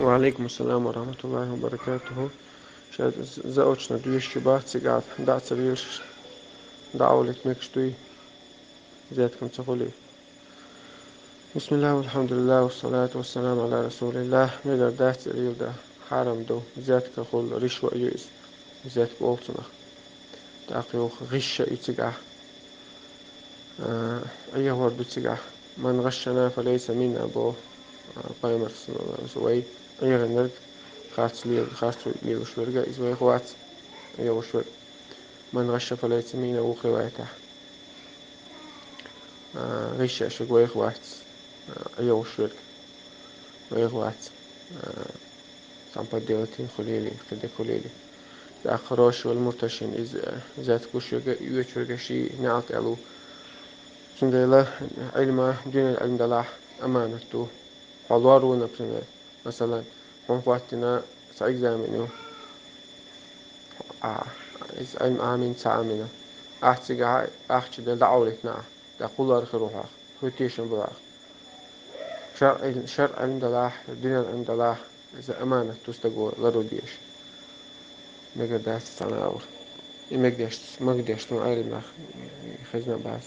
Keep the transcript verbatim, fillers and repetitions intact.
وعليكم السلام ورحمة الله وبركاته. Шаьда заочно доьшуш бац, цигахь дӀа а ца лелаш, дӀа а валийта мегаш дуй, взяткам ца хуьлий? بسم الله والحمد لله والصلاة والسلام على رسول الله. Мегар дац, лело дан хьарам ду, взятка хуьлу, ришват ю иза, взятка олу цунах. ТӀаккха юха гӀиша ю цигахь, а, Ӏехор ду цигахь. من غشنا فليس منا боху, а, пайхамар, саллаллаху Ӏалайхи ва саллам, вай Ӏехийнарг, харц ле-, харцо лелош верг, иза вайх вац, Ӏехош верг. من غش فليس منا вукху риваятехь. А, гӀиша ю шуьга, вайх вац, а, Ӏехош верг, вайх вац, а, цхьана подделать йина хуьлийла, кхин дерг хуьлийла. ТӀаккха раши вал мурташи, иза, а, взятка луш верг, оьцуш верг шен неӀалт аьлла ву. Цундела Ӏилма, дуьненан Ӏилма делахь, аманат ду. Хьо лор ву, например, масалан, хьуна хӀоттийна цхьа экзамен ю. А, иза Ӏилма Ӏамийна, ца Ӏамийна. Ахь цигахь ахча делла дӀа а валийтина ахь, тӀаккха хӀун лор хир ву хьох, хӀун тешам бу хьох? ШарӀ-, шарӀан Ӏилма делахь, дуьненан Ӏилма делахь, иза аманат ду стага лардан дезаш. Мегар дац цхьана агӀор. И мегадеш, мегадеш ду Ӏеламнах, хезна бац.